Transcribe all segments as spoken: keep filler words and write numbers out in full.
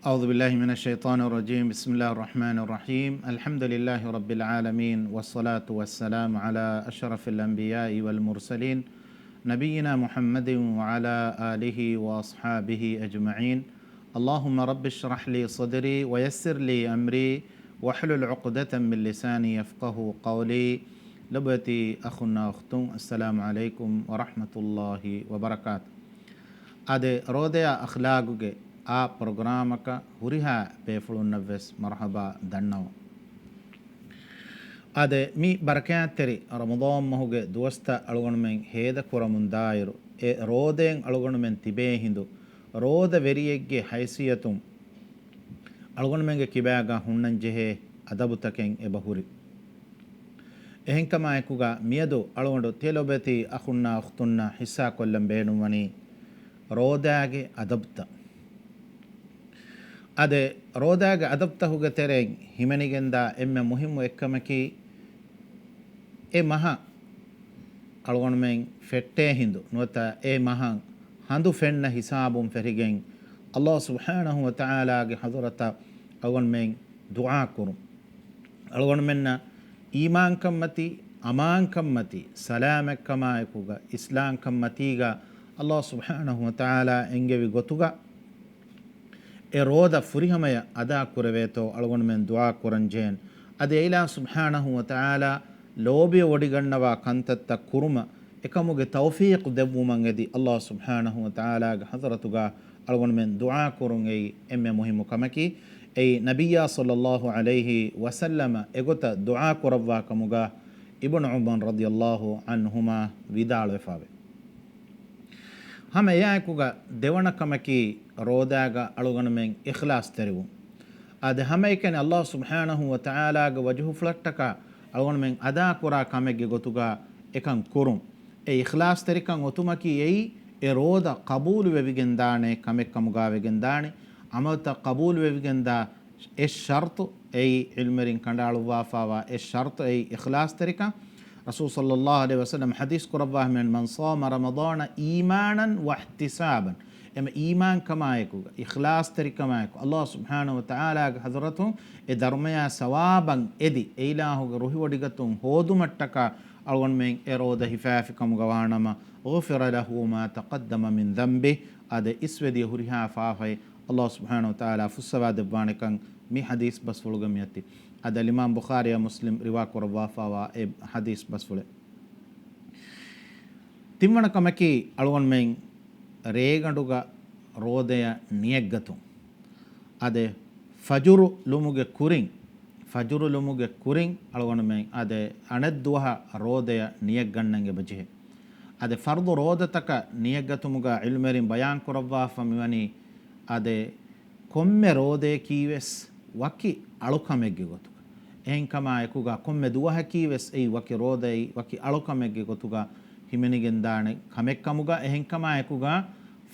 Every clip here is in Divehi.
أعوذ بالله من الشيطان الرجيم. بسم الله الرحمن الرحيم. الحمد لله رب العالمين، والصلاة والسلام على أشرف الأنبياء والمرسلين، نبينا محمد وعلى آله وأصحابه أجمعين. اللهم رب اشرح لي صدري ويسر لي أمري واحلل عقدة من لساني يفقهوا قولي. ލޮބުވެތި އަޚުންނާ އުޚްތުން، އައްސަލާމު ޢަލައިކުމް ވަރަޙްމަތުﷲި ވަބަރަކާތު. އާދެ، ރޯދަޔާ އަޚްލާގުގެ އާ ޕްރޮގްރާމަކަށް ހުރިހާ ބޭފުޅުންނަށްވެސް މަރުޙަބާ ދަންނަވަން. އާދެ، މި ބަރަކާތްތެރި ރަމަޟާން މަހުގެ ދުވަސްތައް އަޅުގަނޑުމެން ހޭދަ ކުރަމުން ދާއިރު، އެ ރޯދައިން އަޅުގަނޑުމެން ތިބޭ ހިނދު، ރޯދަ ވެރިއެއްގެ ހައިސިއްޔަތުން އަޅުގަނޑުމެންގެ ކިބާގަ ހުންނަން ޖެހޭ އަދަބުތަކެއް އެބަ ހުރި. އެހެންކަމާއެކުގަ މިއަދު އަޅުގަނޑު ތިޔަ ލޮބުވެތި އަޚުންނާ އުޚްތުންނާ ޙިއްޞާކޮށްލަން ބޭނުންވަނީ ރޯދާގެ އަދަބުތައް. އާދެ، ރޯދާގެ އަދަބުތަކުގެ ތެރެއިން ހިމެނިގެންދާ އެންމެ މުހިއްމު އެއްކަމަކީ، އެ މަހަށް އަޅުގަނޑުމެން ފެއްޓޭ ހިނދު ނުވަތަ އެ މަހަށް ހަނދު ފެންނަ ހިސާބުން ފެށިގެން، ﷲ ސުބްޙާނަހޫ ވަތަޢާލާގެ ޙަޟްރަތަށް އަޅުގަނޑުމެން ދުޢާ ކުރުން. އަޅުގަނޑުމެންނަށް އީމާންކަންމަތީ، އަމާންކަންމަތީ، ސަލާމަތްކަމާއެކުގަ، އިސްލާމްކަންމަތީގަ، ﷲ ސުބްޙާނަހޫ ވަތަޢާލާ އެންގެވި ގޮތުގަ، އެ ރޯދަ ފުރިހަމަޔަށް އަދާ ކުރެވޭތޯ އަޅުގަނޑުމެން ދުޢާ ކުރަން ޖެހެން. އަދި އެއިލާހު ސުބްޙާނަހޫ ވަތަޢާލާ ލޯބިވެވޮޑިގަންނަވާ ކަންތައްތައް ކުރުމަށް އެކަމުގެ ތައުފީޤު ދެއްވުމަށް އެދި ﷲ ސުބްޙާނަހޫ ވަތަޢާލާގެ ޙަޟްރަތުގަ އަޅުގަނޑުމެން ދުޢާ ކުރުން އެއީ އެންމެ މުހިއްމު ކަމަކީ. އެއީ ނަބިއްޔާ ޞައްލައްލާހު ޢަލައިހި ވަސައްލަމަ އެގޮތަށް ދުޢާ ކުރައްވާ ކަމުގަ އިބްނު ޢުމަރު ރަޟިޔައްލާހު ޢަންހުމާ ވިދާޅުވެފައެވެ. ހަމަ އެއާއެކުގަ ދެވަނަ ކަމަކީ ރޯދާގަ އަޅުގަނޑުމެން އިޚްލާޞްތެރިވުން. އާދެ، ހަމައެކަނި ﷲ ސުބްޙާނަހޫ ވަތަޢާލާގެ ވަޖުހުފުޅަށްޓަކާ އަޅުގަނޑުމެން އަދާކުރާ ކަމެއްގެ ގޮތުގަ އެކަން ކުރުން. އެ އިޚްލާޞްތެރިކަން އޮތުމަކީ އެއީ އެ ރޯދަ ޤަބޫލު ވެވިގެންދާނެ ކަމެއް ކަމުގަ ވެގެންދާނެ. ޢަމަލުތައް ޤަބޫލު ވެވިގެންދާ އެއް ޝަރްޠު އެއީ، ޢިލްމުވެރިން ކަނޑައަޅުއްވާފައިވާ އެއް ޝަރްޠު އެއީ އިޚްލާޞްތެރިކަން. ރަސޫލު ޞައްލައްލާހު ޢަލައިހި ވަސައްލަމަ ޙަދީޘް ކުރައްވާ ހަމައިން، "من صام رمضان إيمانا واحتسابا." އެމަ އީމާންކަމާއެކުގަ، އިޚްލާޞްތެރިކަމާއެކު، ﷲ ސުބްޙާނަހޫ ވަތަޢާލާގެ ޙަޟްރަތުން އެ ދަރުމަޔާ ސަވާބަށް އެދި، އެއިލާހުގެ ރުހިވޮޑިގަތުން ހޯދުމަށްޓަކާ އަޅުގަނޑުމެން އެ ރޯދަ ހިފާފި ކަމުގަ ވާނަމަ، "غفر له ما تقدم من ذنبه." އާދެ، އިސްވެދިޔަ ހުރިހާ ފާފައެއް ﷲ ސުބްޙާނަހޫ ވަތަޢާލާ ފުއްސަވާ ދެއްވާނެކަން މި ޙަދީޘް ބަސްފުޅުގަ މިއޮތީ. އަދި އިމާމް ބުޚާރީއާ މުސްލިމް ރިވާ ކުރައްވާފައިވާ އެ ޙަދީޘް ބަސްފުޅެއް. ތިންވަނަ ކަމަކީ، އަޅުގަނޑުމެން ރޭގަނޑުގަ ރޯދަޔަށް ނިޔަތްގަތުން. އާދެ، ފަޖުރު ލުމުގެ ކުރިން، ފަޖުރު ލުމުގެ ކުރިން އަޅުގަނޑުމެން އާދެ، އަނެއްދުވަހަށް ރޯދަޔަށް ނިޔަތްގަންނަން އެބަޖެހޭ. އާދެ، ފަރުޟު ރޯދަތަކަށް ނިޔަތްގަތުމުގަ ޢިލްމުވެރިން ބަޔާން ކުރައްވާފަ މިވަނީ، އާދެ، ކޮންމެ ރޯދަޔަކީވެސް ވަކި އަޅުކަމެއްގެ ގޮތުގަ، އެހެންކަމާއެކުގަ ކޮންމެ ދުވަހަކީވެސް އެއީ ވަކި ރޯދައެއް، ވަކި އަޅުކަމެއްގެ ގޮތުގަ ހިމެނިގެންދާނެ ކަމެއްކަމުގަ، އެހެންކަމާއެކުގަ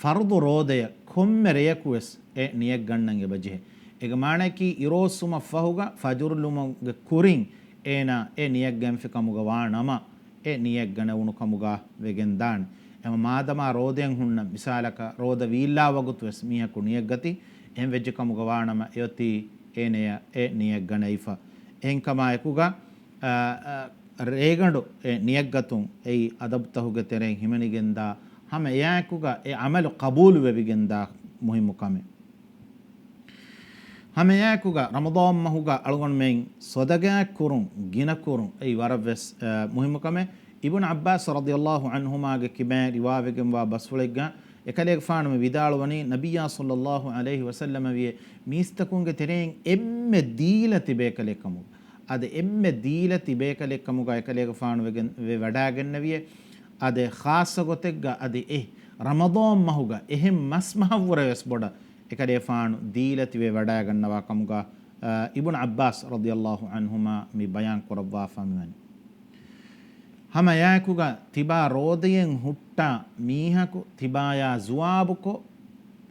ފަރުޟު ރޯދަޔަށް ކޮންމެ ރެޔަކުވެސް އެ ނިޔަތްގަންނަން އެބަޖެހޭ. އޭގެ މާނައަކީ، އިރުއޮއްސުމަށްފަހުގަ ފަޖުރު ލުމުގެ ކުރިން އޭނާ އެ ނިޔަތްގެންފި ކަމުގަ ވާނަމަ، އެ ނިޔަތްގަނެވުނު ކަމުގަ ވެގެންދާނެ. އެމަ މާދަމާ ރޯދައިން ހުންނަ މިސާލަކަށް، ރޯދަ ވީއްލާ ވަގުތުވެސް މީހަކު ނިޔަތްގަތީ، އެހެން ވެއްޖެ ކަމުގަ ވާނަމަ، އެއޮތީ އޭނަޔަށް އެ ނިޔަތްގަނެވިފަ. އެހެންކަމާއެކުގަ، އާ، އާ، ރޭގަނޑު އެ ނިޔަތްގަތުން އެއީ އަދަބުތަކުގެ ތެރެއިން ހިމެނިގެންދާ، ހަމަ އެއާއެކުގަ އެ ޢަމަލު ޤަބޫލު ވެވިގެންދާ މުހިއްމު ކަމެއް. ހަމައެއާއެކުގަ ރަމަޟާން މަހުގަ އަޅުގަނޑުމެން ޞަދަޤާތް ކުރުން، ގިނަ ކުރުން، އެއީ ވަރަށްވެސް، އަ، މުހިއްމު ކަމެއް. އިބްނު ޢައްބާސް ރަޟިޔަﷲ ޢަންހުމާގެ ކިބައިން ރިވާވެގެންވާ ބަސްފުޅެއްގަ އެކަލޭގެފާނު މި ވިދާޅުވަނީ، ނަބިއްޔާ ޞައްލަﷲ ޢަލައިހި ވަސައްލަމަ ވިޔެ، މީސްތަކުންގެ ތެރެއިން އެންމެ ދީލަތި ބޭކަލެއް ކަމުގަ، އަދި އެންމެ ދީލަތި ބޭކަލެއް ކަމުގަ އެކަލޭގެފާނު ވެގެން، ވެ ވަޑައިގެންނެވިޔެ، އަދި ޚާއްޞަ ގޮތެއްގަ އަދި އެ ރަމަޟާން މަހުގަ އެހެން މަސް މަހަށްވުރެ ވެސް ބޮޑަށް އެކަލޭފާނު ދީލަތިވެ ވަޑައިގަންނަވާ ކަމުގަ، އަ، އިބްނު ޢައްބާސް ރަޟިޔަﷲ ޢަންހުމާ މި ބަޔާން ކުރައްވާފަ މިވަނީ. ހަމަ އެއާއެކުގަ ތިބާ ރޯދައިން ހުއްޓާ މީހަކު ތިބާޔާ ޒުވާބުކޮށް،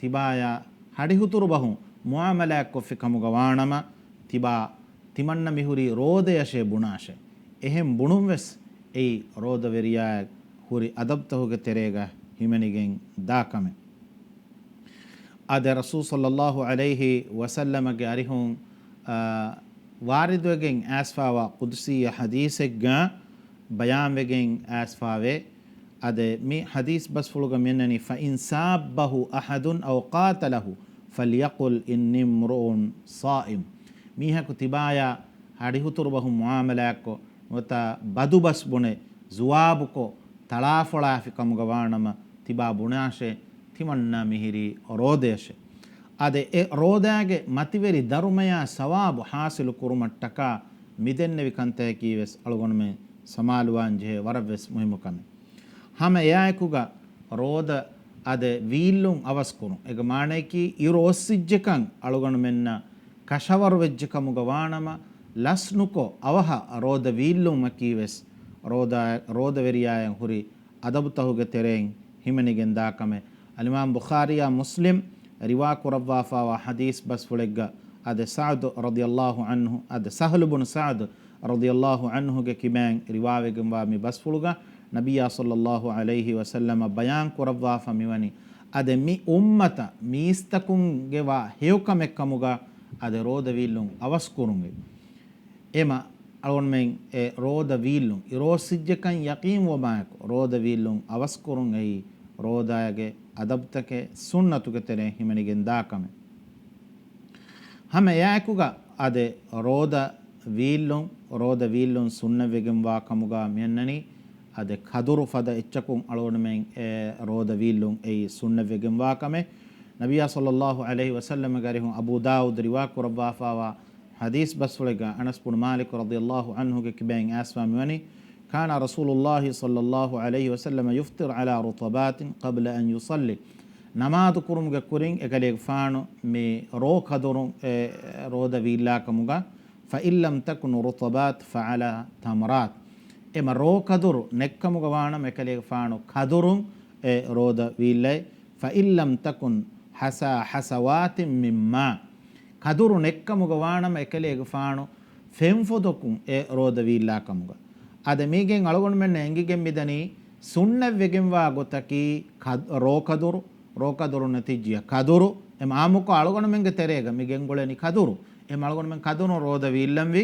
ތިބާޔާ ހަޑިހުތުރު ބަހުން މުޢާމަލާތްކޮށްފި ކަމުގަ ވާނަމަ، ތިބާ ތިމަންނަ މިހުރީ ރޯދަޔަށޭ ބުނާށޭ. އެހެން ބުނުންވެސް އެއީ ރޯދަވެރިޔާއަށް ހުރި އަދަބުތަކުގެ ތެރޭގަ ހިމެނިގެން ދާ ކަމެއް. އާދެ، ރަސޫލު ޞައްލައްލާހު ޢަލައިހި ވަސައްލަމަގެ އަރިހުން، އާ، ވާރިދުވެގެން އައިސްފާވާ ޤުދުސީ ޙަދީޘެއްގަ ބަޔާންވެގެން އައިސްފާވޭ. އާދެ، މި ޙަދީޘް ބަސްފުޅުގަ މިއަންނަނީ، "فإن سابه أحد أو قاتله فليقل إني امرؤ صائم." މީހަކު ތިބާޔާ ހަޑިހުތުރު ބަހުން މުޢާމަލާތްކޮށް، ނުވަތަ ބަދުބަސް ބުނެ، ޒުވާބުކޮށް، ތަޅާފޮޅާފި ކަމުގަ ވާނަމަ، ތިބާ ބުނާށޭ، ތިމަންނަ މިހިރީ ރޯދަޔަށޭ. އާދެ، އެ ރޯދާގެ މަތިވެރި ދަރުމަޔާ ސަވާބު ޙާޞިލު ކުރުމަށްޓަކާ މިދެންނެވި ކަންތަކަކީވެސް އަޅުގަނޑުމެން ސަމާލުވާން ޖެހޭ ވަރަށްވެސް މުހިއްމު ކަމެއް. ހަމަ އެއާއެކުގަ ރޯދަ އާދެ، ވީއްލުން އަވަސްކުރުން. އޭގެ މާނަޔަކީ އިރު އޮއްސިއްޖެކަން އަޅުގަނޑުމެންނަށް ކަށަވަރުވެއްޖެ ކަމުގަ ވާނަމަ، ލަސްނުކޮށް އަވަހަށް ރޯދަ ވީއްލުމަކީވެސް ރޯދަ، ރޯދަވެރިޔާއަށް ހުރި އަދަބުތަހުގެ ތެރެއިން ހިމެނިގެން ދާ ކަމެއް. އަލްއިމާމް ބުޚާރީއާ މުސްލިމް ރިވާ ކުރައްވާފާވާ ޙަދީޘް ބަސްފުޅެއްގަ، އާދެ، ސަޢުދު ރަޟިޔައްލާހު ޢަންހު، އާދެ، ސަހްލު ބުނު ސަޢުދު ރަޟިޔައްލާހު ޢަންހުގެ ކިބައިން ރިވާވެގެންވާ މި ބަސްފުޅުގަ، ނަބިއްޔާ ޞައްލައްލާހު ޢަލައިހި ވަސައްލަމަ ބަޔާން ކުރައްވާފަ މިވަނީ، އާދެ، މި އުއްމަތަށް މީސްތަކުންގެ ވާ ހެޔޮކަމެއް ކަމުގަ، އާދެ، ރޯދަ ވީއްލުން އަވަސްކުރުން. އެމަ އަޅުގަނޑުމެން އެ ރޯދަ ވީއްލުން އިރު އޮއްސިއްޖެކަން ޔަޤީންވުމާއެކު، ރޯދަ ވީއްލުން އަވަސްކުރުން އެއީ ރޯދާގެ އަދަބުތަކެއް ސުންނަތުގެ ތެރެއިން ހިމެނިގެން ދާ ކަމެއް. ހަމަ އެއާއެކުގަ އާދެ، ރޯދަ ވީއްލުން، ރޯދަ ވީއްލުން ސުންނަތްވެގެންވާ ކަމުގަ މިއަންނަނީ، އާދެ، ކަދުރު ފަދަ އެއްޗަކުން އަޅުގަނޑުމެން އެ ރޯދަ ވީއްލުން އެއީ ސުންނަތްވެގެންވާ ކަމެއް. ނަބިއްޔާ ޞައްލައްލާހު ޢަލައިހި ވަސައްލަމަގެ އަރިހުން އަބޫ ދާވޫދު ރިވާ ކުރައްވާފާވާ ޙަދީޘް ބަސްފުޅެއްގަ އަނަސް ބުނު މާލިކު ރަޟިޔައްލާހު ޢަންހުގެ ކިބައިން އައިސްފާ މިވަނީ، كان رسول الله صلى الله عليه وسلم يفطر على رطبات قبل أن يصلي. ނަމާދު ކުރުމުގެ ކުރިން އެކަލޭގެފާނު މި ރޯ ކަދުރުން އެ ރޯދަ ވީއްލާ ކަމުގަ، فإن لم تكن رطبات فعلى تمرات. އެމަ ރޯ ކަދުރު ނެއްކަމުގަ ވާނަމަ އެކަލޭގެފާނު ކަދުރުން އެ ރޯދަ ވީއްލައި، فإن لم تكن حصى حصوات من ماء. ކަދުރު ނެއްކަމުގަ ވާނަމަ އެކަލޭގެފާނު ފެންފޮދަކުން އެ ރޯދަ ވީއްލާ ކަމުގަ. އާދެ، މީގެން އަޅުގަނޑުމެންނަށް އެނގިގެން މިދަނީ ސުންނަތްވެގެންވާ ގޮތަކީ ކަދް-، ރޯކަދުރު، ރޯކަދުރު ނެތިއްޖިޔަ ކަދުރު، އެމަ އާއްމުކޮށް އަޅުގަނޑުމެންގެ ތެރޭގަ މި ގެންގުޅެނީ ކަދުރު. އެމަ އަޅުގަނޑުމެން ކަދުރު ރޯދަ ވީއްލަންވީ،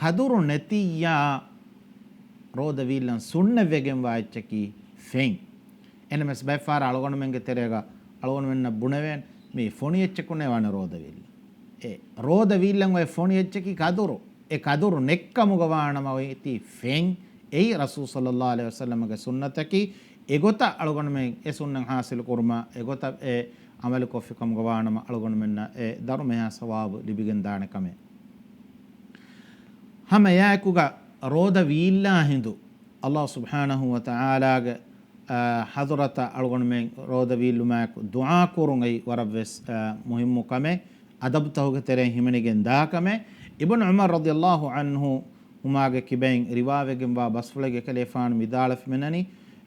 ކަދުރު ނެތިއްޔާ ރޯދަ ވީއްލަން ސުންނަތްވެގެންވާ އެއްޗަކީ ފެން. އެންމެސް ބައެއްފަހަރަށް އަޅުގަނޑުމެންގެ ތެރޭގަ އަޅުގަނޑުމެންނަށް ބުނެވޭން، މީ ފޮނި އެއްޗަކުންނޭ ވާނެ ރޯދަ ވީއްލަން. އެ ރޯދަ ވީއްލަން އޮތް ފޮނި އެއްޗަކީ ކަދުރު. އެ ކަދުރު ނެއްކަމުގަ ވާނަމަ އޮތީ ފެން. އެއީ ރަސޫލު ޞައްލައްލާހު ޢަލައިހި ވަސައްލަމަގެ ސުންނަތަކީ. އެގޮތަށް އަޅުގަނޑުމެން އެ ސުންނަތް ޙާޞިލު ކުރުމަށް، އެގޮތަށް އެ ޢަމަލު ކޮށްފި ކަމުގަ ވާނަމަ އަޅުގަނޑުމެންނަށް އެ ދަރުމަޔާ ސަވާބު ލިބިގެން ދާނެ ކަމެއް. ހަމަ އެއާއެކުގަ ރޯދަ ވީއްލާ ހިނދު، ﷲ ސުބްޙާނަހޫ ވަތަޢާލާގެ، އާ، ޙަޟްރަތަށް އަޅުގަނޑުމެން ރޯދަ ވީއްލުމާއެކު ދުޢާ ކުރުން އެއީ ވަރަށްވެސް، އާ، މުހިއްމު ކަމެއް، އަދަބުތަހުގެ ތެރެއިން ހިމެނިގެން ދާ ކަމެއް. އިބްނު ޢުމަރު ރަޟިޔައްލާހު ޢަންހު ހުމާގެ ކިބައިން ރިވާވެގެންވާ ބަސްފުޅެއްގެ ކަލޭފާނު މިދާޅަފިމެނަނީ،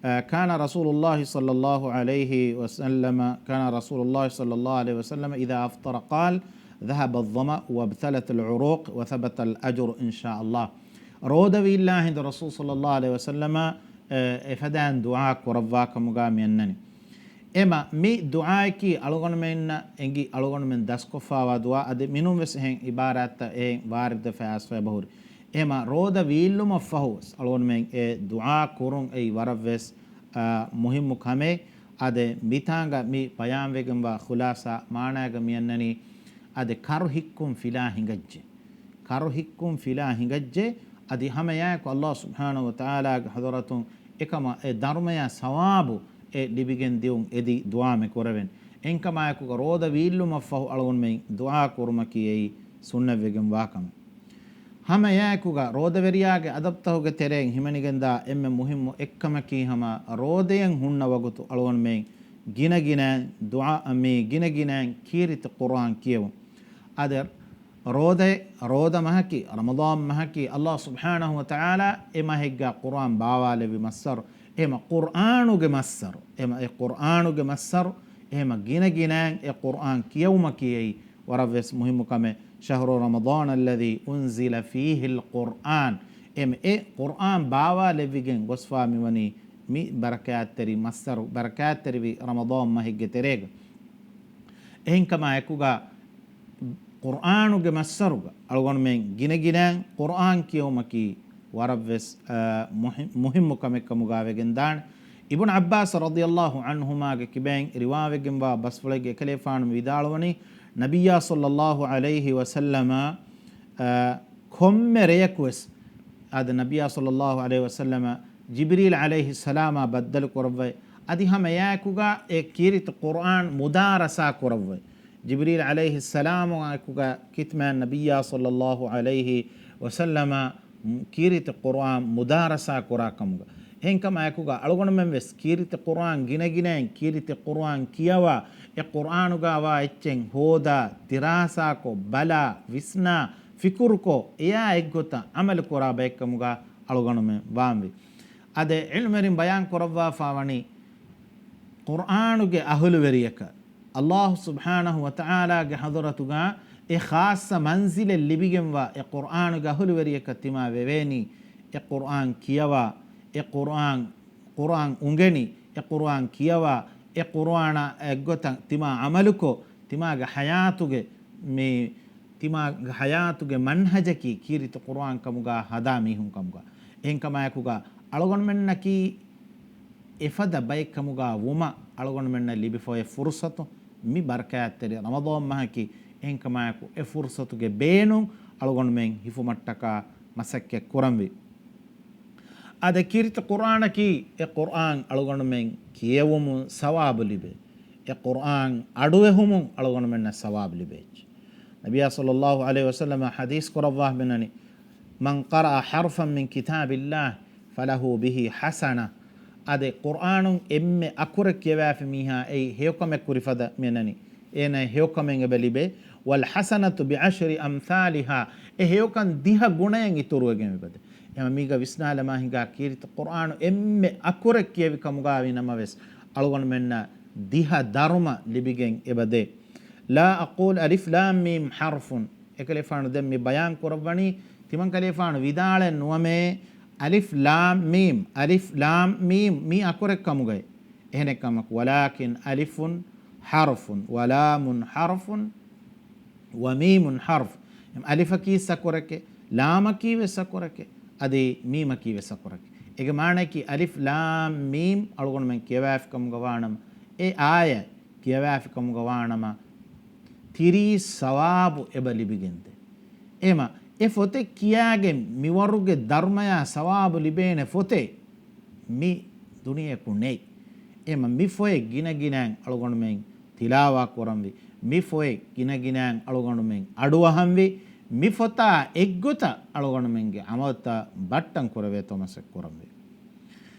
އަ، كان رسول الله صلى الله عليه وسلم، كان رسول الله صلى الله عليه وسلم إذا أفطر قال: ذهب الظمأ وابتلت العروق وثبت الأجر إن شاء الله. ރޯދަ ވީއްލާ ހިނދު ރަސޫލު ޞައްލައްލާހު ޢަލައިހި ވަސައްލަމަ، އަ، އެފަދައިން ދުޢާ ކުރައްވާ ކަމުގަ މިއަންނަނީ. އެމަ މި ދުޢާއަކީ އަޅުގަނޑުމެންނަށް އެނގި އަޅުގަނޑުމެން ދަސްކޮށްފާވާ ދުޢާ، އަދި މިނޫންވެސް އެހެން ޢިބާރާތްތައް އެހެން ވާރިދުވެފަ އައިސްފައި ބަހުރި. އެމަ ރޯދަ ވީއްލުމަށްފަހުވެސް އަޅުގަނޑުމެން އެ ދުޢާ ކުރުން އެއީ ވަރަށްވެސް، އާ، މުހިއްމު ކަމެއް. އާދެ، މިތާނގަ މި ބަޔާންވެގެންވާ ޚުލާޞާ މާނާގަ މިއަންނަނީ، އާދެ، ކަރު ހިއްކުން ފިލާ ހިނގައްޖެ. ކަރު ހިއްކުން ފިލާ ހިނގައްޖެ. އަދި ހަމައެއާއެކު ﷲ ސުބްޙާނަހޫ ވަތަޢާލާގެ ޙަޟްރަތުން އެކަމަށް އެ ދަރުމަޔާ ސަވާބު އެ ލިބިގެން ދިއުން އެދި ދުޢާ މި ކުރެވެން. އެހެންކަމާއެކުގަ ރޯދަ ވީއްލުމަށްފަހު އަޅުގަނޑުމެން ދުޢާ ކުރުމަކީ އެއީ ސުންނަތްވެގެންވާ ކަމެއް. ހަމައެއާއެކުގަ ރޯދަވެރިޔާގެ އަދަބުތަހުގެ ތެރެއިން ހިމެނިގެންދާ އެންމެ މުހިއްމު އެއްކަމަކީ ހަމަ ރޯދަޔަށް ހުންނަ ވަގުތު އަޅުގަނޑުމެން ގިނަގިނައިން ދުޢާ، މި ގިނަގިނައިން ކީރިތި ޤުރުއާން ކިޔެވުން. އާދެ، ރޯދަ، ރޯދަ މަހަކީ، ރަމަޟާން މަހަކީ، ﷲ ސުބްޙާނަހޫ ވަތަޢާލާ އެ މަހެއްގަ ޤުރުއާން ބާވާލެއްވި މައްސަރު. އެހެމަ ޤުރުއާނުގެ މައްސަރު. އެހެމަ އެ ޤުރުއާނުގެ މައްސަރު. އެހެމަ ގިނަގިނައިން އެ ޤުރުއާން ކިޔެވުމަކީ އެއީ ވަރަށްވެސް މުހިއްމު ކަމެއް. شهر رمضان الذي أنزل فيه القرآن. އެމަ އެ ޤުރުއާން ބާވާލެއްވިގެން ގޮސްފާ މިވަނީ މި ބަރަކާތްތެރި މައްސަރު، ބަރަކާތްތެރިވި ރަމަޟާން މަހެއްގެ ތެރޭގަ. އެހެންކަމާއެކުގަ ޤުރްއާނުގެ މައްސަރުގަ އަޅުގަނޑުމެން ގިނަގިނައިން ޤުރްއާން ކިޔެވުމަކީ ވަރަށްވެސް، އަ، މުހި-، މުހިއްމު ކަމެއްކަމުގަ ވެގެންދާނެ. އިބްނު ޢައްބާސް ރަޟިޔަﷲ ޢަންހުމާގެ ކިބައިން ރިވާވެގެންވާ ބަސްފުޅެއްގެ އެކަލޭފާނު ވިދާޅުވަނީ، ނަބިއްޔާ ޞައްލަﷲ ޢަލައިހި ވަސައްލަމަ، އަ، ކޮންމެ ރެޔަކުވެސް އާދެ، ނަބިއްޔާ ޞައްލަﷲ ޢަލައިހި ވަސައްލަމަ ޖިބްރީލް ޢަލައިހިއްސަލާމާ ބައްދަލު ކުރައްވައި، އަދި ހަމަ އެއާއެކުގަ އެ ކީރިތި ޤުރްއާން މުދާރަސާ ކުރައްވައި. ޖިބްރީލް ޢަލައިހިއްސަލާމާ އެކުގަ ކިތަމަން ނަބިއްޔާ ޞައްލަﷲ ޢަލައިހި ވަސައްލަމަ ކީރިތި ޤުރްއާން މުދާރަސާ ކުރާ ކަމުގަ. އެހެންކަމާ އެކުގަ އަޅުގަނޑުމެން ވެސް ކީރިތި ޤުރްއާން ގިނަގިނައިން ކީރިތި ޤުރްއާން ކިޔަވާ، އެ ޤުރްއާނުގަ ވާ އެއްޗެއް ހޯދާ، ދިރާސާކޮށް، ބަލާ، ވިސްނާ، ފިކުރުކޮށް، އެއާ އެއްގޮތަށް ޢަމަލު ކުރާ ބައެއްކަމުގަ އަޅުގަނޑުމެން ވާންވީ. އާދެ، ޢިލްމުވެރިން ބަޔާން ކުރައްވާފާ ވަނީ، ޤުރްއާނުގެ އަހުލުވެރިޔަކަށް، ﷲ ސުބްޙާނަހޫ ވަތަޢާލާގެ ޙަޟްރަތުގަ އެ ޚާއްޞަ މަންޒިލެއް ލިބިގެންވާ އެ ޤުރްއާނުގެ އަހުލުވެރިޔަކަށް ތިމާ ވެވޭނީ، އެ ޤުރްއާން ކިޔަވާ، އެ ޤުރްއާން، ޤުރްއާން އުނގެނި، އެ ޤުރްއާން ކިޔަވާ، އެ ޤުރްއާނާ އެއްގޮތަށް ތިމާ ޢަމަލުކޮށް، ތިމާގެ ޙަޔާތުގެ މި، ތިމާގެ ޙަޔާތުގެ މަންހަޖަކީ ކީރިތި ޤުރްއާން ކަމުގަ ހަދާ މީހުން ކަމުގަ. އެހެންކަމާއެކުގަ އަޅުގަނޑުމެންނަކީ އެފަދަ ބައެއް ކަމުގަ ވުމަށް އަޅުގަނޑުމެންނަށް ލިބިފައި ފުރުޞަތު، މި ބަރަކާތްތެރި ރަމަޟާން މަހަކީ. އެހެންކަމާއެކު އެ ފުރުޞަތުގެ ބޭނުން އަޅުގަނޑުމެން ހިފުމަށްޓަކާ މަސައްކަތް ކުރަންވީ. އާދެ، ކީރިތި ޤުރްއާނަކީ އެ ޤުރްއާން އަޅުގަނޑުމެން ކިޔެވުމުން ސަވާބު ލިބޭ. އެ ޤުރްއާން އަޑުއެހުމުން އަޅުގަނޑުމެންނަށް ސަވާބު ލިބޭ. ނަބިއްޔާ ޞައްލަﷲ ޢަލައިހި ވަސައްލަމަ ޙަދީޘް ކުރައްވާ މިނަނީ، من قرأ حرفا من كتاب الله فله به حسنة. އާދެ، ޤުރްއާނުން އެންމެ އަކުރެއް ކިޔަވާފި މީހާ އެއީ ހެޔޮކަމެއް ކުރި ފަދަ މިނަނީ. އޭނަ ހެޔޮކަމެއް އެބަ ލިބޭ. والحسنة بعشر أمثالها. އެ ހެޔޮކަން ދިހަ ގުނައެއް އިތުރުވެގެން އެބަދޭ. އެމަ މީގަ ވިސްނާލަމާ ހިނގާ ކީރިތި ޤުރްއާނު އެންމެ އަކުރެއް ކިޔެވި ކަމުގަ ވި ނަމަވެސް، އަޅުގަނޑުމެންނަށް ދިހަ ދަރުމަ ލިބިގެން އެބަދޭ. لا أقول ألف لام ميم حرف. އެކަލޭފާނު ދެން މި ބަޔާން ކުރައްވަނީ، ތިމަން ކަލޭފާނު ވިދާޅެއް ނުވަމޭ، އަލިފް ލާމް މީމް، އަލިފް ލާމް މީމް މީ އަކުރެއް ކަމުގައި. އެހެނެއް ކަމަކު، ولكن ألف حرف ولام حرف وميم حرف. އަލިފަކީ އަކުރެކޭ، ލާމަކީ ވެސް އަކުރެކޭ، އަދި މީމަކީ ވެސް އަކުރެކޭ. އޭގެ މާނައަކީ، އަލިފް ލާމް މީމް އަޅުގަނޑުމެން ކިޔަވާފި ކަމުގަ ވާނަމަ، އެ އާޔަތް ކިޔަވާފި ކަމުގަ ވާނަމަ، ތިރީސް ސަވާބު އެބަ ލިބިގެންދޭ. އެމަ، އެ ފޮތެއް ކިޔާގެން މިވަރުގެ ދަރުމަޔާ ސަވާބު ލިބޭނެ ފޮތެއް މި ދުނިޔެއަކު ނެތް. އެމަ، މި ފޮތެއް ގިނަ ގިނައިން އަޅުގަނޑުމެން ތިލާވާ ކުރަންވީ، މި ފޮތެއް ގިނަ ގިނައިން އަޅުގަނޑުމެން އަޑުއަހަންވީ، މި ފޮތާ އެއްގޮތަށް އަޅުގަނޑުމެންގެ ޢަމަލުތައް ބައްޓަން ކުރެވޭތޯ މަސައްކަތް ކުރަންވީ.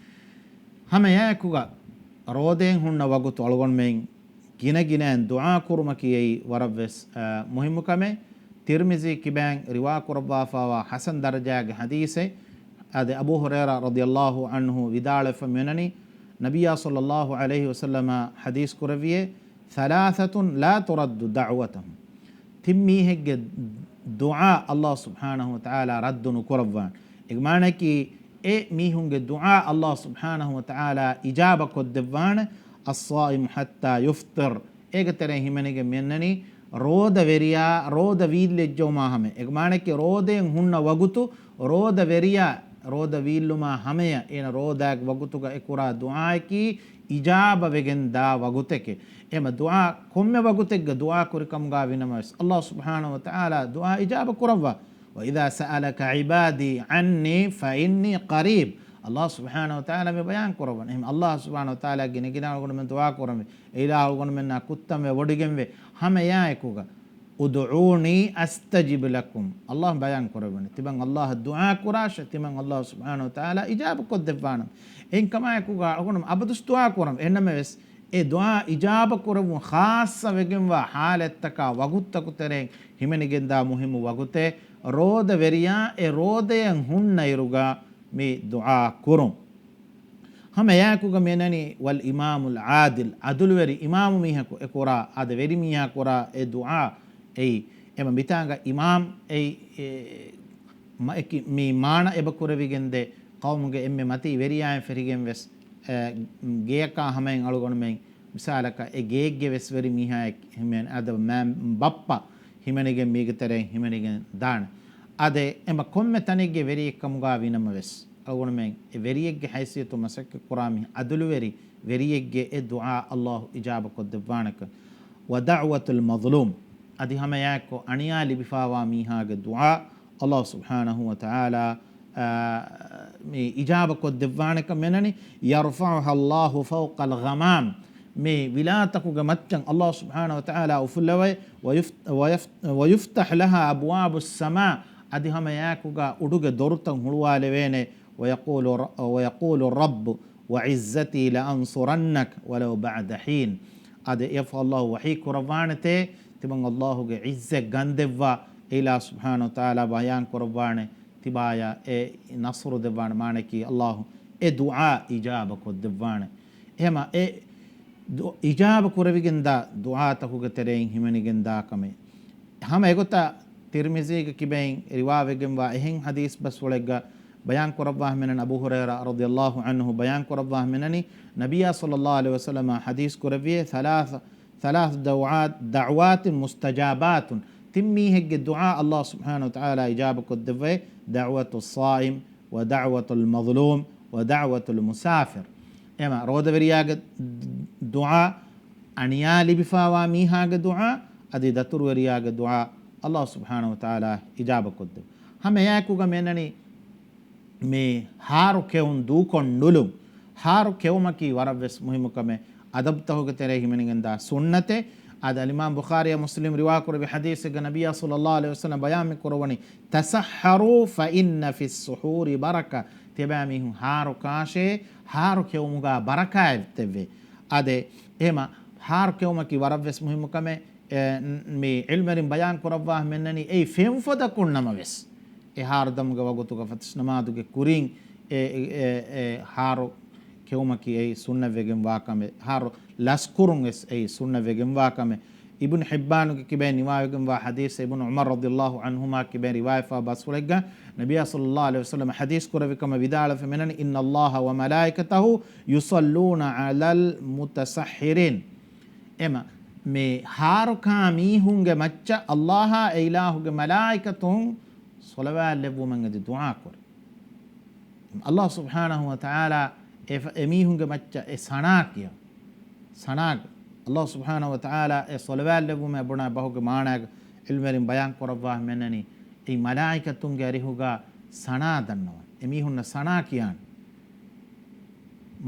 ހަމައެއާއެކުގަ ރޯދައިން ހުންނަ ވަގުތު އަޅުގަނޑުމެން ގިނަ ގިނައިން ދުޢާ ކުރުމަކީ އެއީ ވަރަށްވެސް، އަ، މުހިއްމު ކަމެއް. ތިރްމިޒީ ކިބައިން ރިވާ ކުރައްވާފާވާ ޙަސަން ދަރަޖާގެ ޙަދީޘެއް. އާދެ، އަބޫ ހުރައިރާ ރަޟިޔަﷲ ޢަންހު ވިދާޅުވެފަ މިއޮންނަނީ، ނަބިއްޔާ ޞައްލަﷲ ޢަލައިހި ވަސައްލަމަ ޙަދީޘް ކުރެއްވިއޭ، ثلاثة لا ترد دعوتهم. ތިން މީހެއްގެ ދުޢާ ﷲ ސުބްޙާނަހޫ ވަތަޢާލާ ރައްދު ނުކުރައްވާނެ. އޭގެ މާނައަކީ، އެ މީހުންގެ ދުޢާ ﷲ ސުބްޙާނަހޫ ވަތަޢާލާ އިޖާބަ ކޮށްދެއްވާނެ، الصائم حتى يفطر. އޭގެ ތެރެއިން ހިމެނިގެން މިއަންނަނީ، ރޯދަވެރިޔާ ރޯދަ ވީއްލެއްޖައުމާ ހަމަޔަށް. އޭގެ މާނައަކީ، ރޯދައިން ހުންނަ ވަގުތު، ރޯދަވެރިޔާ ރޯދަ ވީއްލުމާ ހަމަޔަށް އޭނަ ރޯދާގެ ވަގުތުގަ އެ ކުރާ ދުޢާއަކީ އިޖާބަ ވެގެން ދާ ވަގުތެކޭ. އެމަ ދުޢާ ކޮންމެ ވަގުތެއްގަ ދުޢާ ކުރިކަމުގަ ވިނަމަވެސް، ﷲ ސުބްޙާނަހޫ ވަތަޢާލާ ދުޢާ އިޖާބަ ކުރައްވާ. وإذا سألك عبادي عني فإني قريب. ﷲ ސުބްޙާނަހޫ ވަތަޢާލާ މި ބަޔާން ކުރައްވަނީ. އެހެން ﷲ ސުބްޙާނަހޫ ވަތަޢާލާ ގިނަ ގިނަ އަޅުގަނޑުމެން ދުޢާ ކުރަންވީ. އެ އިލާހު އަޅުގަނޑުމެންނާ ކުއްތަންވެ ވޮޑިގެންވޭ. ހަމައެއާއެކުގަ، ادعوني أستجب لكم. ﷲ ބަޔާން ކުރައްވަނީ، ތިމަން ﷲ އަށް ދުޢާ ކުރާށޭ، ތިމަން ﷲ ސުބްޙާނަހޫ ވަތަޢާލާ އިޖާބަ ކޮށްދެއްވާނަމޭ. އެހެންކަމާއެކުގަ އަޅުގަނޑު އަބަދުސް ދުޢާ ކުރަން. އެހެންނަމަވެސް، އެ ދުޢާ އިޖާބަ ކުރެއްވުން ޚާއްޞަ ވެގެންވާ ޙާލަތްތަކާ ވަގުތުތަކު ތެރެއިން ހިމެނިގެންދާ މުހިއްމު ވަގުތެއް، ރޯދަވެރިޔާ އެ ރޯދައަށް ހުންނަ އިރުގަ މި ދުޢާ ކުރުން. ހަމައެއާއެކުގަ މިއަންނަނީ، والإمام العادل، ޢަދުލުވެރި އިމާމު މީހަކު އެ ކުރާ، އާދެ، ވެރި މީހާ ކުރާ އެ ދުޢާ އެއީ. އެމަ މިތާނގަ އިމާމް އެއީ، އެ، މަ-، އެކި-، މި މާނަ އެބަ ކުރެވިގެންދޭ، ޤައުމުގެ އެންމެ މަތީ ވެރިޔާއިން ފެށިގެން ވެސް، އެ، ގެޔަކާ ހަމައިން އަޅުގަނޑުމެން މިސާލަކަށް އެ ގޭގެ ވެސް ވެރި މީހާއެއް ހިމެން، އަދަ މާ ބައްޕަ ހިމެނިގެން މީގެ ތެރެއިން ހިމެނިގެން ދާނެ. އަދެ އެމަ ކޮންމެ ތަނެއްގެ ވެރިއެއްކަމުގާ ވީނަމަ ވެސް، އަޅުގަނޑުމެން އެ ވެރިއެއްގެ ހައިސިއްޔަތު މަސައްކަތް ކުރާ މީ އަދުލުވެރި ވެރިއެއްގެ އެ ދުޢާ އައްލާހު އިޖާބަ ކޮށްދެއްވާނެކަން. ވަދަޢުވަތުލް މަޒްލޫމް، އަދި ހަމައެއާއެއްކޮށް އަނިޔާ ލިބިފާވާ މީހާގެ ދުޢާ އައްލާހު ސުބްޙާނަހު ވަ ތަޢާލާ، އާ، މި އިޖާބަ ކޮށްދެއްވާނެކަން މެނަނީ، ޔަރްފަޢުހަ އައްލާހު ފައުޤަލް ޣަމާމް، މި ވިލާތަކުގެ މައްޗަށް އައްލާހު ސުބްޙާނަހު ވަ ތަޢާލާ އުފުއްލަވައި، ވަޔުފް-، ވަޔަފް-، ވަޔުފްތަޙް ލަހާ އަބްވާބުއްސަމާ، އަދި ހަމައެއާއެކުގާ އުޑުގެ ދޮރުތައް ހުޅުވާލެވޭނެ، ވަޔަޤޫލު ރަ-، ވަޔަޤޫލު ރައްބު ވަޢިއްޒަތީ ލައަންޞުރަންނަކަ ވަލައު ބަޢްދަ ޙީން. އާދެ، އެއަށްފަހު އައްލާހު ވަޙީ ކުރައްވާނެތޭ، ތިމަން އައްލާހުގެ ޢިއްޒަތް ގަންދެއްވާ، އެއިލާހު ސުބްޙާނަހު ވަ ތަޢާލާ ބަޔާން ކުރައްވާނެ، ތިބާޔަށް އެ ނަޞްރު ދެއްވާނެ، މާނައަކީ އައްލާހު އެ ދުޢާ އިޖާބަ ކޮށްދެއްވާނެ. އެހެމަ އެ ދު-، އިޖާބަ ކުރެވިގެންދާ ދުޢާތަކުގެ ތެރެއިން ހިމެނިގެންދާ ކަމެއް. ހަމަ އެގޮތަށް ތިރްމިޒީގެ ކިބައިން ރިވާވެގެންވާ އެހެން ޙަދީޘް ބަސްފުޅެއްގަ ބަޔާން ކުރައްވާ ހަމެނަން، އަބޫ ހުރައިރާ ރަޟިޔައްލާހު ޢަންހު ބަޔާން ކުރައްވާ ހަމެނަނީ، ނަބިއްޔާ ޞައްލައްލާހު ޢަލައިހި ވަސައްލަމަ ޙަދީޘް ކުރެއްވިއޭ، ثلاث، ثلاث دعوات، دعوات مستجابات، ތިން މީހެއްގެ ދުޢާ އައްލާހު ސުބްޙާނަހު ވަ ތަޢާލާ އިޖާބަ ކޮށްދެއްވޭ، دعوة الصائم ودعوة المظلوم ودعوة المسافر. އެމަ ރޯދަވެރިޔާގެ ދުޢާ، އަނިޔާ ލިބިފާވާ މީހާގެ ދުޢާ، އަދި ދަތުރުވެރިޔާގެ ދުޢާ އައްލާހު ސުބްޙާނަހު ވަ ތަޢާލާ އިޖާބަ ކޮށްދެއްވޭ. ހަމަ އެއާއެކުގަ މިއަންނަނީ މި ހާރު ކެއުން ދޫކޮށް ނުލުން. ހާރު ކެއުމަކީ ވަރަށް ވެސް މުހިއްމު ކަމެއް. އަދަބުތަކުގެ ތެރޭ ހިމެނިގެންދާ ސުންނަތެއް. އަދި އަލްއިމާމް ބުޚާރީ މުސްލިމް ރިވާކުރެއްވި ޙަދީޘެއްގަ ނަބިއްޔާ ޞައްލައްލާހު ޢަލައިހި ވަސައްލަމަ ބަޔާން މި ކުރައްވަނީ، تسحروا فإن في السحور بركة. ތިޔަބައިމީހުން ހާރު ކާށޭ، ހާރު ކެއުމުގަ ބަރަކާތްތެއްވޭ. އާދެ، އެހެމަ ހާރު ކެއުމަކީ ވަރަށް ވެސް މުހިއްމު ކަމެއް. އެ، މި ޢިލްމުވެރިން ބަޔާން ކުރައްވާ ހަމެންނަނީ، އެއީ ފެންފޮދަކުން ނަމަވެސް، އެ ހާރު ދަމުގެ ވަގުތުގަ ފަތިސް ނަމާދުގެ ކުރިން އެ، އެ، އެ، އެ ހާރު ކެއުމަކީ އެއީ ސުންނަތްވެގެންވާ ކަމެއް، ހާރު ލަސްކުރުން ވެސް އެއީ ސުންނަތްވެގެންވާ ކަމެއް. އިބްނު ޙިއްބާނުގެ ކިބައިން ރިވާވެގެންވާ ޙަދީޘް، އިބްނު ޢުމަރު ރަޟިޔައްލާހު ޢަންހުމާ ކިބައިން ރިވާވެފާ ބަސްފުޅެއްގަ ނަބިއްޔާ ޞައްލައްލާހު ޢަލައިހި ވަސައްލަމަ ޙަދީޘް ކުރެއްވި ކަމަށް ވިދާޅުވެފަ މިނަނީ، إن الله وملائكته يصلون على المتسحرين. އެމަ، މި ހާރުކާ މީހުންގެ މައްޗަށް އައްލާހާ އެ އިލާހުގެ މަލާއިކަތުން ޞަލަވާތް ލެއްވުމަށް އެދި ދުޢާ ކުރޭ. އައްލާހު ސުބްޙާނަހު ވަ ތަޢާލާ އެ ފަ-، އެ މީހުންގެ މައްޗަށް އެ ސަނާ ކިޔަން. ސަނާގެ. އައްލާހު ސުބްޙާނަހު ވަ ތަޢާލާ އެ ޞަލަވާތް ލެއްވުމަށް ބުނާ ބަހުގެ މާނާގަ ޢިލްމުވެރިން ބަޔާން ކުރައްވާ ހަމެނަނީ، އެއީ މަލާއިކަތުންގެ އަރިހުގަ ސަނާ ދަންނަވަން. އެ މީހުންނަށް ސަނާ ކިޔާނެ.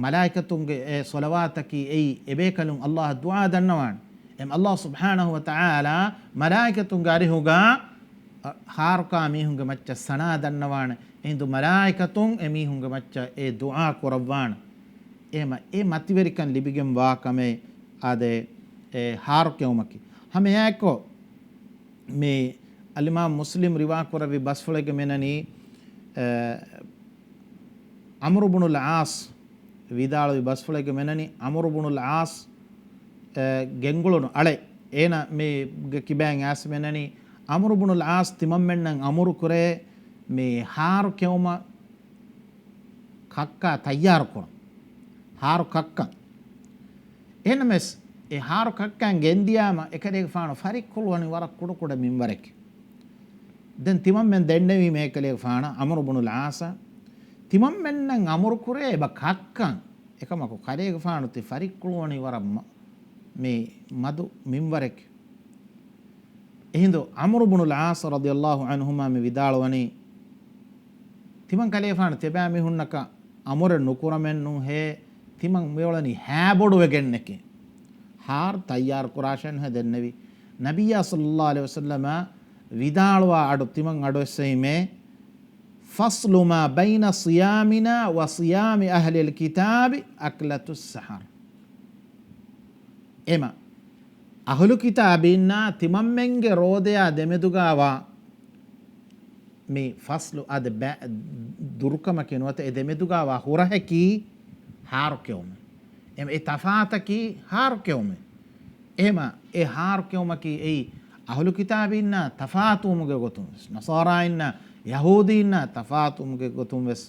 މަލާއިކަތުންގެ އެ ޞަލަވާތަކީ އެއީ އެބޭކަލުން އައްލާހަށް ދުޢާ ދަންނަވާނެ. އެމަ އައްލާހު ސުބްޙާނަހު ވަ ތަޢާލާ މަލާއިކަތުންގެ އަރިހުގަ އަ، ހާރުކާ މީހުންގެ މައްޗަށް ސަނާ ދަންނަވާނެ. އެހިނދު މަލާއިކަތުން އެ މީހުންގެ މައްޗަށް އެ ދުޢާ ކުރައްވާނެ. އެހެމަ އެ މަތިވެރިކަން ލިބިގެން ވާ ކަމެއް އާދެ، އެ ހާރު ކެއުމަކީ. ހަމައެއާއެއްކޮށް، މި އަލްއިމާމް މުސްލިމް ރިވާ ކުރެއްވި ބަސްފުޅެއްގަ މިނަނީ، އެ، ޢަމްރު ބުނުލް ޢާޞް ވިދާޅުވި ބަސްފުޅެއްގަ މިނަނީ، ޢަމްރު ބުނުލް ޢާޞް، އެ، ގެންގުޅުނު އަޅެ، އޭނަ މީގެ ކިބައިން އައިސް މިނަނީ، ޢަމްރު ބުނުލް ޢާޞް ތިމަންމެންނަށް އަމުރު ކުރޭ، މި ހާރު ކެއުމަށް ކައްކާ ތައްޔާރު ކުރަން. ހާރު ކައްކަން. އެހެންނަމަވެސް، އެ ހާރު ކައްކަން ގެންދިޔާމަ، އެކަލޭގެފާނު ފަރިއްކުޅުވަނީ ވަރަށް ކުޑަކުޑަ މިންވަރެކެ. ދެން ތިމަންމެން ދެންނެވީމޭ އެކަލޭގެފާނަށް، ޢަމްރު ބުނުލް ޢާޞަށް، ތިމަންމެންނަށް އަމުރު ކުރޭ އެބަ ކައްކަން. އެކަމަކު ކަލޭގެފާނު ތި ފަރިއްކުޅުވަނީ ވަރަށް މަ-، މި މަދު މިންވަރެކެ. އެހިނދު ޢަމްރު ބުނުލް ޢާޞް ރަޟިޔައްލާހު ޢަންހުމާ މި ވިދާޅުވަނީ، ތިމަން ކަލޭގެފާނު ތިބާމީހުންނަކަށް އަމުރެއް ނުކުރަމެއްނު ހޭ، ތިމަން މިއުޅެނީ ހައިބޮޑުވެގެންނެކޭ. ހާރު ތައްޔާރު ކުރާށޭނު ހޭ ދެންނެވީ. ނަބިއްޔާ ޞައްލައްލާހު ޢަލައިހި ވަސައްލަމަ ވިދާޅުވާ އަޑު ތިމަން އަޑުއެއްސެވީމޭ، فصل ما بين صيامنا وصيام أهل الكتاب أكلة السحر. އެމަ، އަހުލު ކިތާބީންނާ ތިމަންމެންގެ ރޯދަޔާ ދެމެދުގާވާ މި ފަޞްލު އާދެ ބަ-، ދުރުކަމަކީ ނުވަތަ އެ ދެމެދުގާވާ ހުރަހަކީ ހާރު ކެއުމެއް. އެމަ އެ ތަފާތަކީ ހާރު ކެއުމެއް. އެހެމަ އެ ހާރު ކެއުމަކީ އެއީ އަހުލު ކިތާބީންނާ ތަފާތުވުމުގެ ގޮތުން ވެސް، ނަޞާރާއިންނާ ޔަހޫދީންނާ ތަފާތުވުމުގެ ގޮތުން ވެސް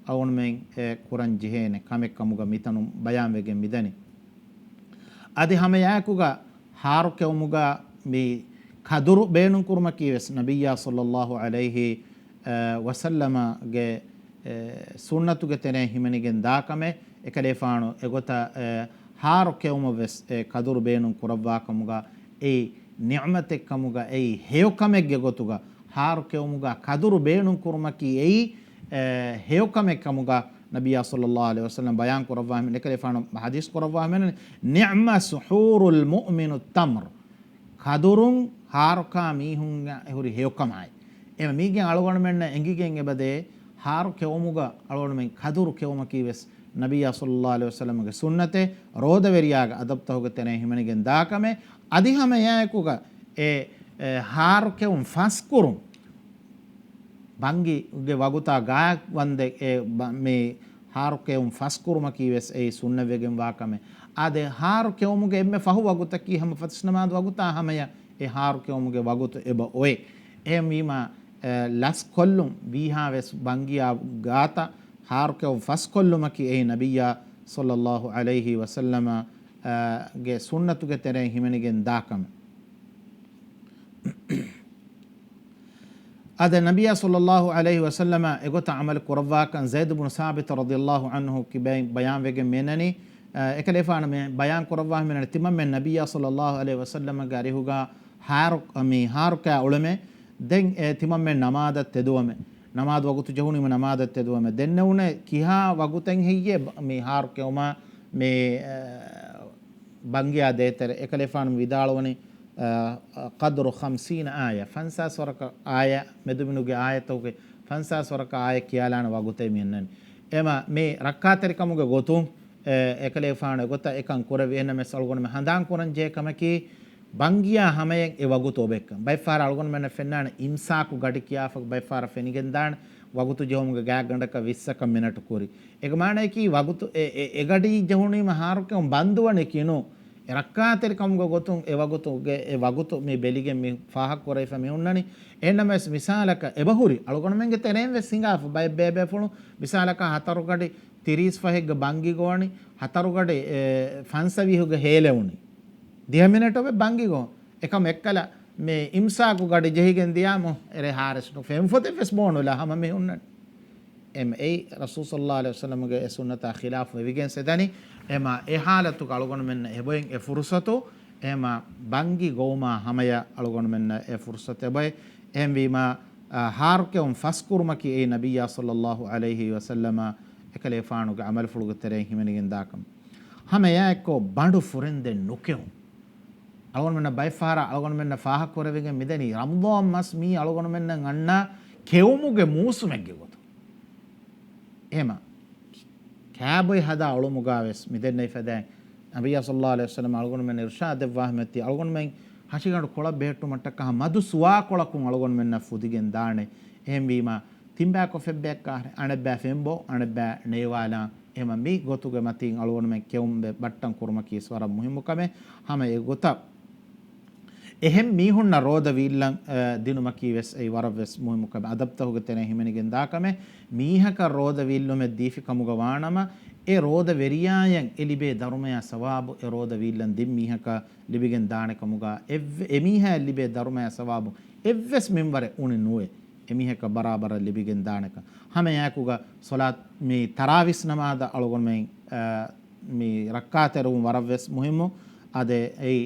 އަޅުގަނޑުމެން އެ ކުރަން ޖެހޭނެ ކަމެއް ކަމުގަ މިތަނުން ބަޔާންވެގެން މިދަނީ. އަދި ހަމައެއާއެކުގަ ހާރު ކެއުމުގަ މި ކަދުރު ބޭނުން ކުރުމަކީ ވެސް ނަބިއްޔާ ޞައްލައްލާހު ޢަލައިހި، އަ، ވަސައްލަމަގެ، އެ، ސުންނަތުގެ ތެރެއިން ހިމެނިގެން ދާ ކަމެއް. އެކަލޭފާނު އެގޮތަށް، އެ، ހާރު ކެއުމަށް ވެސް، އެ، ކަދުރު ބޭނުން ކުރައްވާ ކަމުގަ އެއީ ނިޢުމަތެއް ކަމުގަ އެއީ ހެޔޮ ކަމެއްގެ ގޮތުގަ ހާރު ކެއުމުގަ ކަދުރު ބޭނުން ކުރުމަކީ އެއީ، އެ، ހެޔޮ ކަމެއް ކަމުގަ ނަބިއްޔާ ޞައްލައްލާހު ޢަލައިހި ވަސައްލަމަ ބަޔާން ކުރައްވާ ހަމަ، އެކަލޭފާނު ޙަދީޘް ކުރައްވާ ހަމަ، "نعم سحور المؤمن التمر." ކަދުރުން ހާރުކާ މީހުން ހުރި ހެޔޮކަމާއި. އެ މީގެ އަޅުގަނޑުމެންނަށް އެނގިގެން އެބަދޭ، ހާރު ކެއުމުގަ އަޅުގަނޑުމެން ކަދުރު ކެއުމަކީ ވެސް ނަބިއްޔާ ޞައްލައްލާހު ޢަލައިހި ވަސައްލަމަގެ ސުންނަތެއް، ރޯދަވެރިޔާގެ އަދަބުތަކުގެ ތެރެއިން ހިމެނިގެން ދާ ކަމެއް. އަދި ހަމައެއާއެކުގަ އެ، އެ، ހާރު ކެއުން ފަސްކުރުން، ބަންގިގެ ވަގުތާ ގާތް ވަންދެން އެ ބަ-، މި ހާރު ކެއުން ފަސްކުރުމަކީ ވެސް އެއީ ސުންނަތްވެގެން ވާ ކަމެއް. އާދެ، ހާރު ކެއުމުގެ އެންމެ ފަހު ވަގުތަކީ ހަމަ ފަސްނަމާދު ވަގުތާ ހަމަޔަށް އެ ހާރު ކެއުމުގެ ވަގުތު އެބަ އޮވޭ. އެހެންވީމާ، އެ، ލަސް ކޮށްލުން ވީހާ ވެސް ބަންގިޔާ ގާތަށް ހާރު ކެއުން ފަސްކޮށްލުމަކީ އެއީ ނަބިއްޔާ ޞައްލައްލާހު ޢަލައިހި ވަސައްލަމަ، އަ، ގެ ސުންނަތުގެ ތެރެއިން ހިމެނިގެން ދާ ކަމެއް. އާދެ، ނަބިއްޔާ ޞައްލައްލާހު ޢަލައިހި ވަސައްލަމަ އެގޮތަށް ޢަމަލު ކުރައްވާކަން ޒައިދު ބުނު ސާބިތު ރަޟިޔައްލާހު ޢަންހު ކިބައިން ބަޔާންވެގެން މިއަންނަނީ. އެކަލޭފާނު މި ބަޔާން ކުރައްވާ ހަމަ ތިމަންމެން ނަބިއްޔާ ޞައްލައްލާހު ޢަލައިހި ވަސައްލަމަގެ އަރިހުގަ ހާރު-، މި ހާރުކާ އުޅެމެ. ދެން އެ ތިމަންމެން ނަމާދަށް ތެދުވަމެ. ނަމާދު ވަގުތު ޖެހުނީމަ ނަމާދަށް ތެދުވަމެ. ދެންނެވުނެ ކިހާ ވަގުތެއް ހެއްޔޭ ބަ-، މި ހާރު ކެއުމާ މި، އަ، ބަންގިޔާ ދޭތެރެ. އެކަލޭފާނު ވިދާޅުވަނީ، އަ، އަ، ޤަދްރު ޚަމްސީނަ އާޔަ، ފަންސާސް ވަރަކަށް އާޔަ، މެދުމިނުގެ އާޔަތަކުގެ ފަންސާސް ވަރަކަށް އާޔަ ކިޔާލާނެ ވަގުތެއް މިއަންނަނީ. އެމަ މި ރައްކާތެރިކަމުގެ ގޮތުން، އެ، އެކަލޭފާނު އެގޮތަށް އެކަން ކުރެވި. އެހެންނަމަވެސް އަޅުގަނޑުމެން ހަނދާން ކުރަން ޖެހޭ ކަމަކީ، ބަންގިޔާ ހަމަޔަށް އެ ވަގުތު އޮވެއްކަން. ބައެއްފަހަރަށް އަޅުގަނޑުމެންނަށް ފެންނާނެ އިމްސާކު ގަޑި ކިޔާފަ ބައެއްފަހަރަށް ފެނިގެންދާނެ ވަގުތު ޖެހުމުގެ ގާތްގަނޑަކަށް ވިއްސަކަށް މިނެޓު ކުރި. އޭގެ މާނައަކީ ވަގުތު އެ، އެ، އެ ގަޑި ޖެހުނީމަ ހާރުކެއުން ބަންދުވަނީކީ ނޫން. އެ ރައްކާތެރިކަމުގެ ގޮތުން އެ ވަގުތުގެ އެ ވަގުތު މި ބެލިގެން މި ފާހަގަކުރެވިފަ މި ހުންނަނީ. އެހެންނަމަވެސް މިސާލަކަށް އެބަހުރި އަޅުގަނޑުމެންގެ ތެރެއިން ވެސް ހިނގާފަ ބައެއް ބޭބޭފުޅުން މިސާލަކަށް ހަތަރު ގަޑި ތިރީސް ފަހެއްގެ ބަންގި ގޮވަނީ ހަތަރު ގަޑި، އެ، ފަންސަވީހުގެ ހޭލެވުނީ. ދިހަ މިނެޓު އޮވެ ބަންގި ގޮވަން. އެކަމް އެއްކަލަ މި އިމްސާކު ގަޑި ޖެހިގެން ދިޔާމު އެރޭ ހާރެސް ނު ފެންފޮތެއް ވެސް ބޯނުލާ ހަމަ މި ހުންނަނީ. އެމް އެ ރަސޫލު ޞައްލައްލާހު ޢަލައިހި ވަސައްލަމަގެ އެ ސުންނަތާ ޚިލާފު ވެވިގެން ސެދަނީ. އެމަ އެ ޙާލަތުގަ އަޅުގަނޑުމެންނަށް އެބޮއެން އެ ފުރުޞަތު، އެމަ ބަންގި ގޮވުމާ ހަމަޔަށް އަޅުގަނޑުމެންނަށް އެ ފުރުޞަތު އެބޮއެ. އެހެންވީމާ، އާ، ހާރުކެއުން ފަސްކުރުމަކީ އެއީ ނަބިއްޔާ ޞައްލައްލާހު ޢަލައިހި ވަސައްލަމަ އެކަލޭފާނުގެ ޢަމަލުފުޅުގެ ތެރެއިން ހިމެނިގެން ދާކަމެއް. ހަމައެއާއެއްކޮށް ބަނޑު ފުރެންދެން ނުކެއުން. އަޅުގަނޑުމެންނަށް ބައެއްފަހަރަށް އަޅުގަނޑުމެންނަށް ފާހަގަކުރެވިގެން މިދަނީ ރަމަޟާން މަސް މީ އަޅުގަނޑުމެންނަށް އަންނަ ކެއުމުގެ މޫސުމެއްގެ ގޮތުން. އެހެމަ ކާބޮއި ހަދާ އުޅުމުގަ ވެސް މިދެންނެވި ފަދައިން ނަބިއްޔާ ޞައްލައްލާހު ޢަލައިހި ވަސައްލަމަ އަޅުގަނޑުމެން އިރުޝާދު ދެއްވާ ހަމައެތި އަޅުގަނޑުމެން ހަށިގަނޑު ކޮޅަށް ބެހެއްޓުމަށްޓަކާ މަދު ސުވާކޮޅަކުން އަޅުގަނޑުމެންނަށް ފުދިގެން ދާނެ. އެހެންވީމާ، ތިންބައި ކޮށް އެއްބައަކާ އަނެއްބައި ފެންބޯ، އަނެއްބައި ނޭވާލާ. އެހެމަ މި ގޮތުގެ މަތީން އަޅުގަނޑުމެން ކެއުން ބައްޓަން ކުރުމަކީ ވަރަށް މުހިއްމު ކަމެއް. ހަމަ އެ ގޮތަށް އެހެން މީހުންނަށް ރޯދަ ވީއްލަން، އަ، ދިނުމަކީ ވެސް އެއީ ވަރަށް ވެސް މުހިއްމު ކަމެއް. އަދަބުތަކުގެ ތެރެއިން ހިމެނިގެން ދާ ކަމެއް. މީހަކަށް ރޯދަ ވީއްލުމެއް ދީފި ކަމުގަ ވާނަމަ، އެ ރޯދަ ވެރިޔާޔަށް އެ ލިބޭ ދަރުމަޔާ ސަވާބު އެ ރޯދަ ވީއްލަން ދިން މީހަކަށް ލިބިގެން ދާނެ ކަމުގަ، އެއްވެ-، އެ މީހާޔަށް ލިބޭ ދަރުމަޔާ ސަވާބު އެއްވެސް މިންވަރެއް އުނި ނުވޭ. އެ މީހަކަށް ބަރާބަރަށް ލިބިގެން ދާނެކަން. ހަމައެއާއެކުގަ ޞަލާތު މި ތަރާވީސް ނަމާދަށް އަޅުގަނޑުމެން، އަ، މި ރައްކާތެރިވުން ވަރަށް ވެސް މުހިއްމު. އާދެ، އެއީ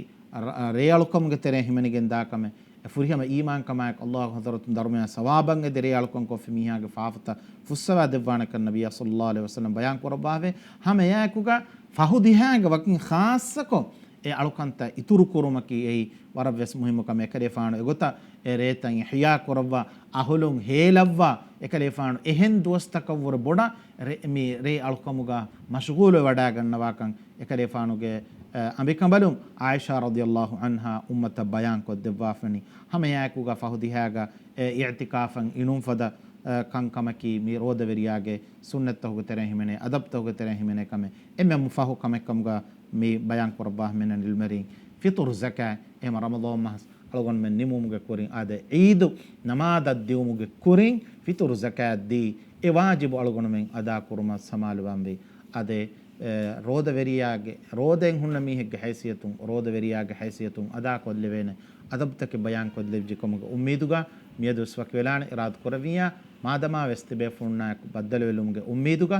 ރ-، ރޭއަޅުކަމުގެ ތެރެއިން ހިމެނިގެން ދާ ކަމެއް. އެ ފުރިހަމަ އީމާންކަމާއެކު ﷲ ގެ ޙަޟްރަތުން ދަރުމަޔާ ސަވާބަށް އެދި ރޭއަޅުކަން ކޮށްފި މީހާގެ ފާފަތައް ފުއްސަވާ ދެއްވާނެކަން ނަބިއްޔާ ޞައްލައްލާހު ޢަލައިހި ވަސައްލަމަ ބަޔާން ކުރައްވާފައި. ހަމައެއާއެކުގަ ފަހު ދިހައިގެ ވަކިން ޚާއްޞަކޮށް އެ އަޅުކަންތައް އިތުރު ކުރުމަކީ އެއީ ވަރަށް ވެސް މުހިއްމު ކަމެއް. އެކަލޭފާނު އެގޮތަށް އެ ރޭތައް އިޙްޔާ ކުރައްވާ، އަހުލުން ހޭލައްވާ، އެކަލޭފާނު އެހެން ދުވަސްތަކަށްވުރެ ބޮޑަށް ރޭ-، މި ރޭ އަޅުކަމުގަ މަޝްޣޫލުވެވަޑައިގަންނަވާކަން އެކަލޭފާނުގެ، އަ، އަނބިކަނބަލުން ޢާއިޝާ ރަޟިޔައްލާހު ޢަންހާ އުއްމަތަށް ބަޔާންކޮށްދެއްވާފަނި. ހަމައެއާއެކުގަ ފަހު ދިހައިގަ އެ އިޢްތިކާފަށް އިނުން ފަދަ، އަ، ކަންކަމަކީ މި ރޯދަވެރިޔާގެ ސުންނަތްތަކުގެ ތެރެއިން ހިމެނޭ، އަދަބުތަކުގެ ތެރެއިން ހިމެނޭ ކަމެއް. އެންމެ ފަހު ކަމެއް ކަމުގަ މި ބަޔާން ކުރައްވާ ހަމައިން އިލްމެރިން ފިޠުރު ޒަކާތް، އެހެމަ ރަމަޟާން މަހަސް އަޅުގަނޑުމެން ނިމުމުގެ ކުރިން އާދެ، ޢީދު ނަމާދަށް ދިއުމުގެ ކުރިން ފިޠުރު ޒަކާތް ދީ، އެ ވާޖިބު އަޅުގަނޑުމެން އަދާ ކުރުމަށް ސަމާލުވާންވީ. އާދެ، އެ، ރޯދަވެރިޔާގެ، ރޯދައިން ހުންނަ މީހެއްގެ ހައިސިއްޔަތުން، ރޯދަވެރިޔާގެ ހައިސިއްޔަތުން އަދާކޮށްލެވޭނެ އަދަބުތަކެއް ބަޔާންކޮށްލެއްވި ކަމުގެ އުއްމީދުގަ މިއަދުވެސް ވަކިވެލާނެ. އިރާދަ ކުރެއްވިއްޔާ، މާދަމާ ވެސް ތިބޭފުޅުންނާއެކު ބައްދަލުވެލުމުގެ އުއްމީދުގަ.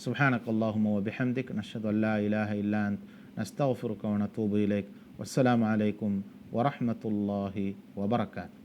سبحانك اللهم وبحمدك، نشهد أن لا إله إلا أنت، نستغفرك ونتوب إليك. والسلام عليكم ورحمة الله وبركاته.